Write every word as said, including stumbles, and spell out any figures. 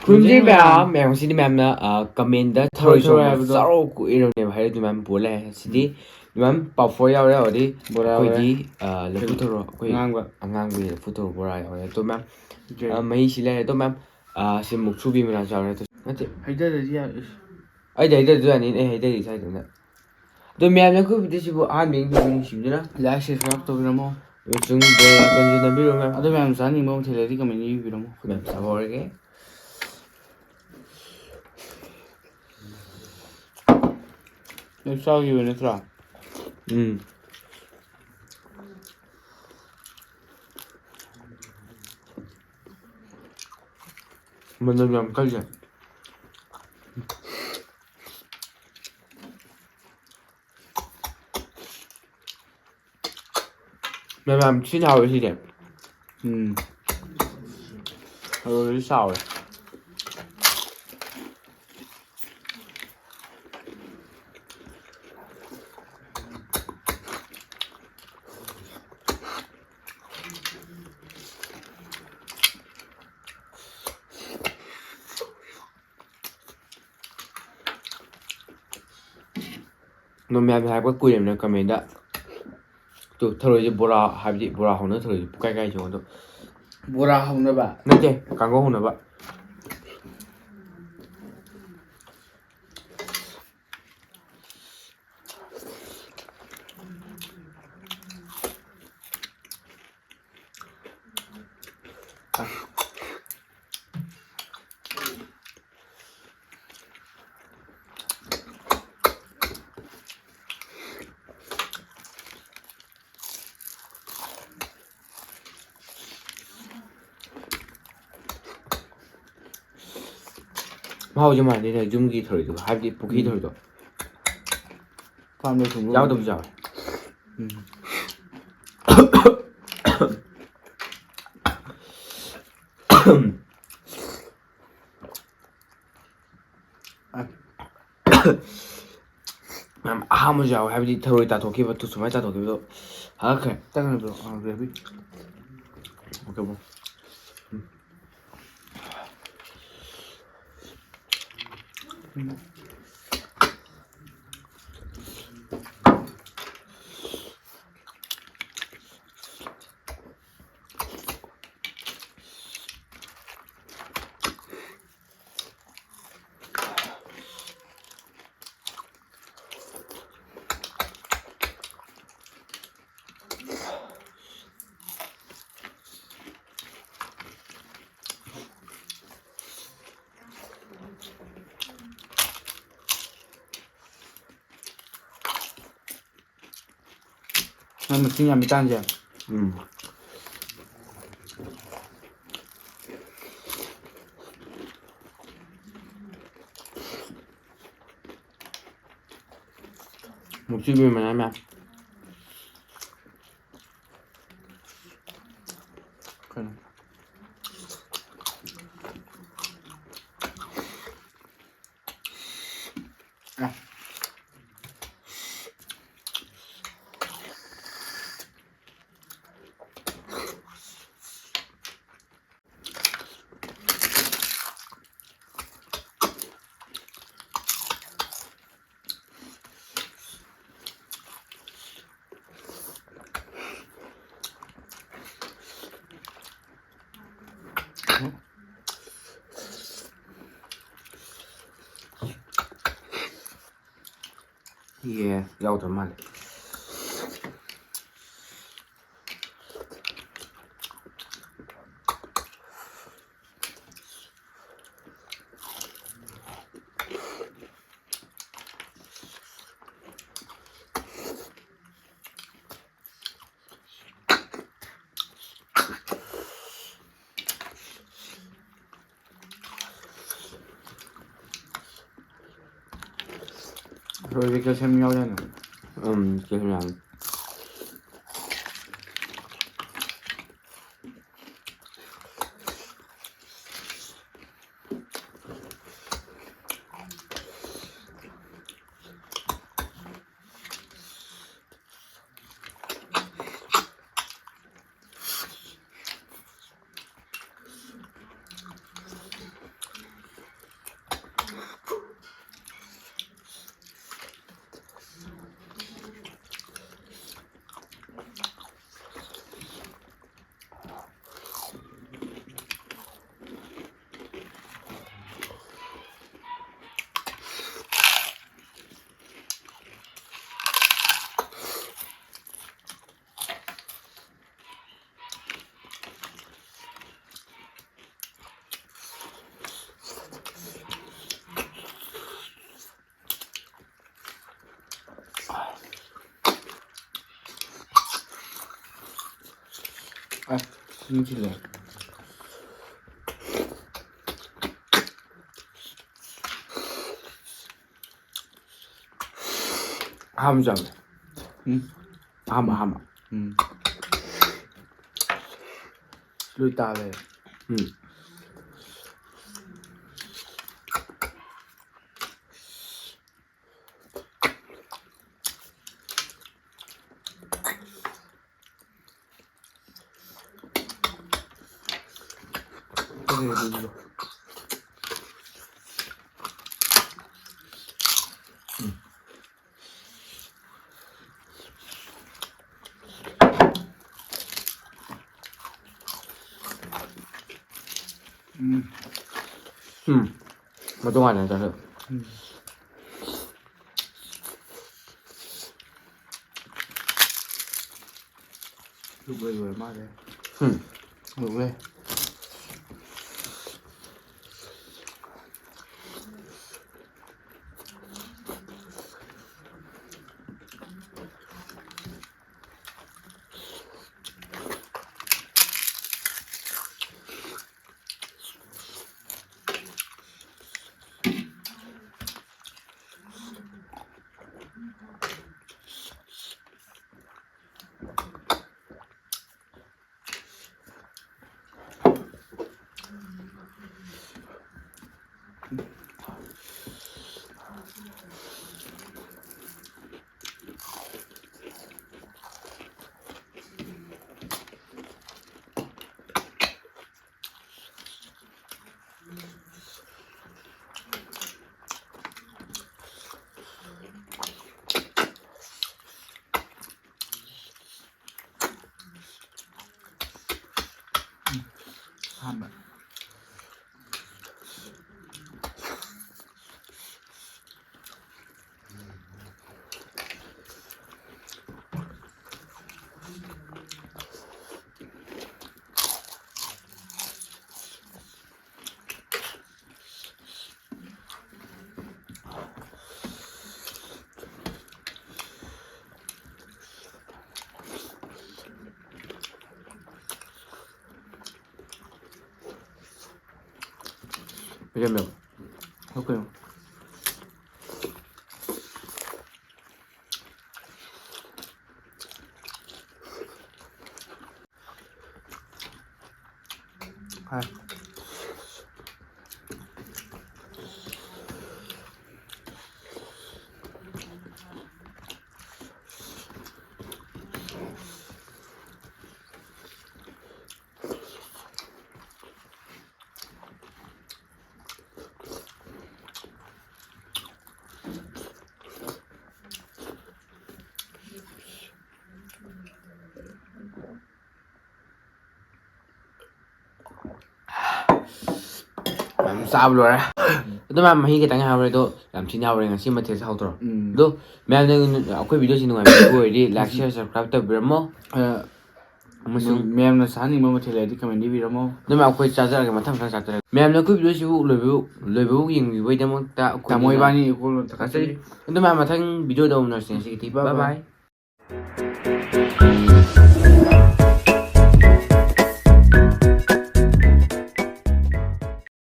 ꯈꯨꯔꯨꯝꯖꯔꯤ ꯃꯌꯥꯝ, ꯃꯌꯥꯝ ꯉꯁꯤꯗꯤ ꯃꯌꯥꯝꯅ, ꯑ, comment ꯊꯔꯣꯏ ꯊꯔꯣꯏ ꯊꯣꯡꯕ ꯍꯥꯏꯕꯗꯣ꯫ ꯆꯥꯔꯧ ꯀꯨꯏꯔꯕꯅꯦꯕ ꯍꯥꯏꯔꯗꯤ ꯃꯌꯥꯝ ꯄꯨꯔ ꯂꯥꯛꯑꯦ꯫ ꯁꯤꯗꯤ ꯃꯌꯥꯝ ꯄꯥꯐꯣꯔ ꯌꯥꯎꯔꯦ, ꯌꯥꯎꯔꯗꯤ ꯕꯣꯔꯥ ꯌꯥꯎꯔꯦ꯫ ꯑꯩꯈꯣꯏꯗꯤ, ꯑ, ꯂꯐꯨ ꯊꯔꯣ, ꯑꯩꯈꯣꯏ ꯑꯉꯥꯡꯕ꯫ ꯑꯉꯥꯡꯕꯒꯤ ꯂꯐꯨ ꯊꯔꯣ ꯕꯣꯔꯥ ꯌꯥꯎꯔꯦ꯫ ꯑꯗꯣ ꯃꯌꯥꯝ, ꯖꯦ꯫ ꯑ, ꯃꯍꯤꯁꯤ ꯂꯩꯔꯦ꯫ ꯑꯗꯣ ꯃꯌꯥꯝ, ꯑ, ꯁꯤ ꯃꯨꯛꯊ꯭ꯔꯨꯕꯤ ꯃꯅꯥꯁꯨ ꯌꯥꯎꯔꯦ꯫ ꯑꯗꯣ ꯅꯠꯇꯦ꯫ ꯍꯩꯗꯔꯗꯤ ꯌꯥ-, ꯏꯁ꯫ ꯑꯩꯗꯤ ꯍꯩꯗꯔꯁꯨ ꯌꯥꯅꯤ꯫ ꯑꯩ ꯍꯩꯗꯔꯤ ꯁ꯭ꯋꯥꯏꯗꯅ꯫ ꯑꯗꯣ ꯃꯌꯥꯝꯅ ꯑꯩꯈꯣꯏ video ꯁꯤꯕꯨ ꯑꯍꯥꯟꯕ ꯌꯦꯡꯕꯤꯕ ꯅꯨꯡꯁꯤꯕꯤꯗꯨꯅ like, subscribe ꯇꯧꯕꯤꯔꯝꯃꯣ꯫ ꯑꯃꯁꯨꯡ bell icon ꯁꯨ ꯅꯝꯕꯤꯔꯝꯃꯣ ꯃꯌꯥꯝ꯫ ꯑꯗꯣ ꯃꯌꯥꯝ ꯆꯥꯅꯤꯡꯕ ꯃꯊꯦꯜ ꯂꯩꯔꯗꯤ comment ꯏꯕꯤꯔꯝꯃꯣ꯫ ꯃꯌꯥꯝ ꯆꯥꯕ ꯍꯧꯔꯒꯦ꯫ ꯅꯪ ꯆꯥꯈꯤꯕ ꯅꯠꯇ꯭ꯔꯥ? ꯎꯝ꯫ ꯃꯅꯝ ꯌꯥꯝ ꯀꯜꯂꯦ꯫ ꯃꯌꯥꯝ ꯊꯤꯅ ꯍꯥꯎꯋꯦ ꯁꯤꯗꯤ꯫ ꯎꯝ꯫ ꯊꯔꯣꯏꯗꯤ ꯆꯥꯎꯋꯦ꯫ ꯑꯗꯣ ꯃꯌꯥꯝꯅ ꯍꯥꯏꯔꯛꯄ ꯀꯨꯏꯔꯕꯅꯦ comment ꯇ꯫ ꯇꯨ, ꯊꯔꯣꯏꯁꯦ ꯕꯣꯔꯥ, ꯍꯥꯏꯕꯗꯤ ꯕꯣꯔꯥ ꯍꯧꯅ ꯊꯔꯣꯏꯁꯦ ꯄꯨꯀꯥꯏ ꯀꯥꯏ ꯆꯣꯡ ꯑꯗꯣ꯫ ꯕꯣꯔꯥ ꯍꯧꯅꯕ? ꯅꯠꯇꯦ, ꯀꯥꯡꯉꯧ ꯍꯧꯅꯕ꯫ ꯃꯍꯥꯎꯁꯦ ꯃꯥꯟꯅꯗꯦꯅꯦ ꯌꯨꯝꯒꯤ ꯊꯔꯣꯏꯗꯨꯒ, ꯍꯥꯏꯕꯗꯤ ꯄꯨꯈ꯭ꯔꯤ ꯎꯝ꯫ ꯊꯔꯣꯏꯗꯣ꯫ ꯐꯥꯔꯝꯗ ꯊꯣꯡꯕ ꯌꯥꯎꯗꯕꯁꯨ ꯌꯥꯎꯋꯦ꯫ ꯎꯝ꯫ ꯑ꯫ ꯃꯌꯥꯝ ꯑꯍꯥꯟꯕꯁꯨ ꯌꯥꯎꯋꯦ, ꯍꯥꯏꯕꯗꯤ ꯊꯔꯣꯏ ꯇꯥꯊꯣꯛꯈꯤꯕ, ꯇꯨ ꯁꯨꯃꯥꯏꯅ ꯇꯥꯊꯣꯛꯈꯤꯕꯗꯣ ꯍꯥꯒꯠꯈ꯭ꯔꯦ꯫ ꯇꯪꯈ꯭ꯔꯕ꯭ꯔꯣ? ꯑ, gravy꯫ Okay, bro. ꯎꯝ꯫ ꯅꯪ ꯃꯁꯤꯡ ꯌꯥꯝꯃꯤ ꯇꯥꯟꯁꯦ꯫ ꯎꯝ꯫ ꯃꯨꯛꯊ꯭ꯔꯤꯕꯤ ꯃꯅꯥ ꯃꯌꯥꯝ꯫ ꯀꯩꯅꯣ? ꯑꯦ꯫ ꯌꯦ, ꯌꯥꯎꯗ꯭ꯔ ꯃꯥꯜꯂꯦ꯫ ꯑꯩꯈꯣꯏꯗꯤ ꯀꯦꯜꯁꯤꯌꯝ ꯌꯥꯎꯔꯦꯅ꯫ ꯎꯝ, ꯀꯦꯜꯁꯤꯌꯝ ꯌꯥꯎꯔꯦ꯫ ꯅꯨꯡꯁꯤꯜꯂꯦ꯫ ꯑꯍꯥꯟꯕ ꯆꯥꯕ꯫ ꯎꯝ꯫ ꯑꯍꯥꯟꯕ, ꯑꯍꯥꯟꯕ꯫ ꯎꯝ꯫ ꯂꯣꯏ ꯇꯥꯔꯦ꯫ ꯎꯝ꯫ ꯎꯝ꯫ ꯎꯝ꯫ ꯃꯇꯣꯉꯥꯟꯅ ꯆꯥꯁꯜꯂꯨ꯫ ꯎꯝ꯫ ꯂꯨꯞ ꯂꯣꯏ ꯂꯣꯏꯔ ꯃꯥꯜꯂꯦ꯫ ꯎꯝ꯫ ꯂꯨꯞꯂꯦ꯫ ꯑꯍꯥꯟꯕ꯫ ꯄꯤꯔꯝꯃꯦꯕ꯫ ꯑꯣꯀꯦ꯫ ꯍꯥꯏ꯫ ꯃꯌꯥꯝ ꯆꯥꯕ ꯂꯣꯏꯔꯦ꯫ ꯑꯗꯨ ꯃꯌꯥꯝ ꯃꯍꯤ ꯈꯤꯇꯪ ꯍꯥꯎꯔꯦ, ꯑꯗꯣ ꯌꯥꯝ ꯊꯤꯅ ꯍꯥꯎꯔꯦ ꯉꯁꯤ ꯃꯊꯦꯜꯁꯦ, ꯍꯥꯎꯇ꯭ꯔꯣ? ꯎꯝ꯫ ꯑꯗꯣ ꯃꯌꯥꯝꯅ ꯑꯩꯈꯣꯏ video ꯁꯤ ꯅꯨꯡꯉꯥꯏꯕꯤꯕ ꯑꯣꯏꯔꯗꯤ like, share, subscribe ꯇꯧꯕꯤꯔꯝꯃꯣ꯫ ꯑ, ꯑꯃꯁꯨꯡ ꯃꯌꯥꯝꯅ ꯆꯥꯍꯟꯅꯤꯡꯕ ꯃꯊꯦꯜ ꯂꯩꯔꯗꯤ comment ꯏꯕꯤꯔꯝꯃꯣ꯫ ꯑꯗꯨꯝ ꯑꯩꯈꯣꯏ ꯆꯥꯖꯔꯒꯦ, ꯃꯊꯪ ꯃꯊꯪ ꯆꯥꯖꯔꯒꯦ꯫ ꯃꯌꯥꯝꯅ ꯑꯩꯈꯣꯏ video ꯁꯤꯕꯨ ꯂꯣꯏꯕꯕꯨ, ꯂꯣꯏꯕꯕꯨ ꯌꯦꯡꯕꯤꯕꯒꯤꯗꯃꯛꯇ ꯑꯩꯈꯣꯏ ꯇꯥꯃꯣ ꯏꯕꯥꯅꯤ ꯏꯀꯣꯜ ꯊꯥꯒꯠꯆꯔꯤ꯫ ꯊꯥꯒꯠꯆꯔꯤ꯫ ꯑꯗꯨꯝ ꯃꯌꯥꯝ ꯃꯊꯪ video ꯗ ꯎꯅꯔꯁꯤ꯫ ꯉꯁꯤꯒꯤꯗꯤ bye bye꯫ Bye bye꯫